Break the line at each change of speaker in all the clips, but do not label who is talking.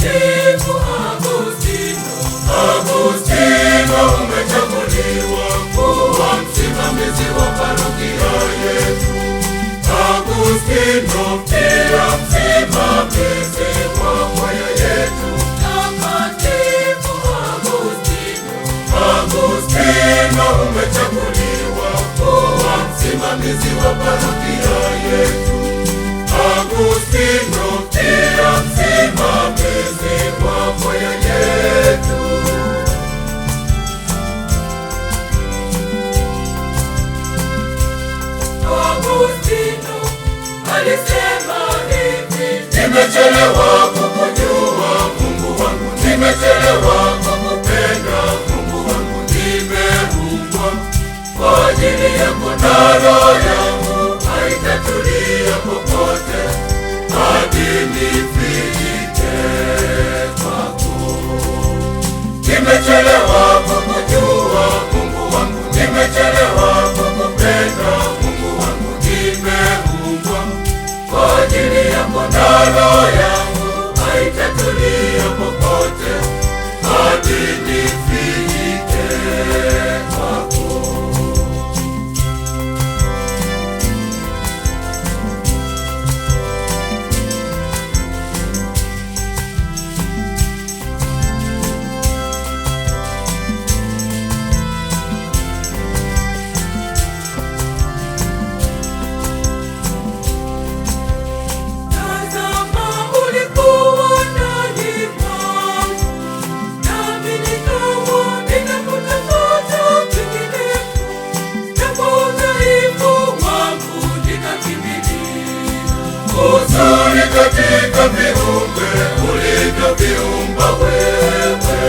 Mtakatifu Agustino, Agustino umechaguliwa kuwa msimamizi wa parokia yetu. Agustino pia msimamizi wa kwaya yetu. Mtakatifu Agustino, Agustino umechaguliwa kuwa msimamizi wa parokia yetu. Agustino pia msimamizi wa kwaya yetu. Agustino alisema hivi, nimechelewa kukujua Mungu wangu, nimechelewa kukupenda Mungu wangu, nimeumbwa kwa ajili yako na roho yangu haitatulia popote hadi nifike kwako. Nimechelewa kukujua Mungu wangu, nimechelewa kukupenda Mungu wangu, nimeumbwa kwa ajili yako na roho yangu haitatulia popote hadi nifike kwako. Tazama ulikuwa ndani mwangu, nami nikawa ninakutafuta kwingineko, na kwa udhaifu wangu nikakimbilia. Uzuri katika viumbe ulivyoviumba wewe,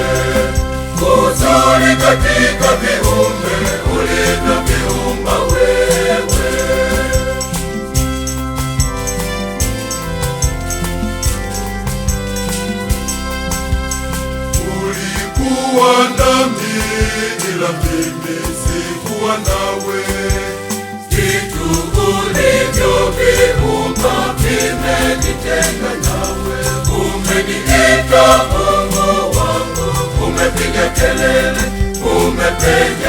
uzuri katika viumbe ulivyoviumba wewe. Ulikuwa nami ila mimi sikuwa nawe. Vitu ulivyoviumba vimenitenga nawe. Umeniita Mungu wangu, umepiga kelele, umepenya.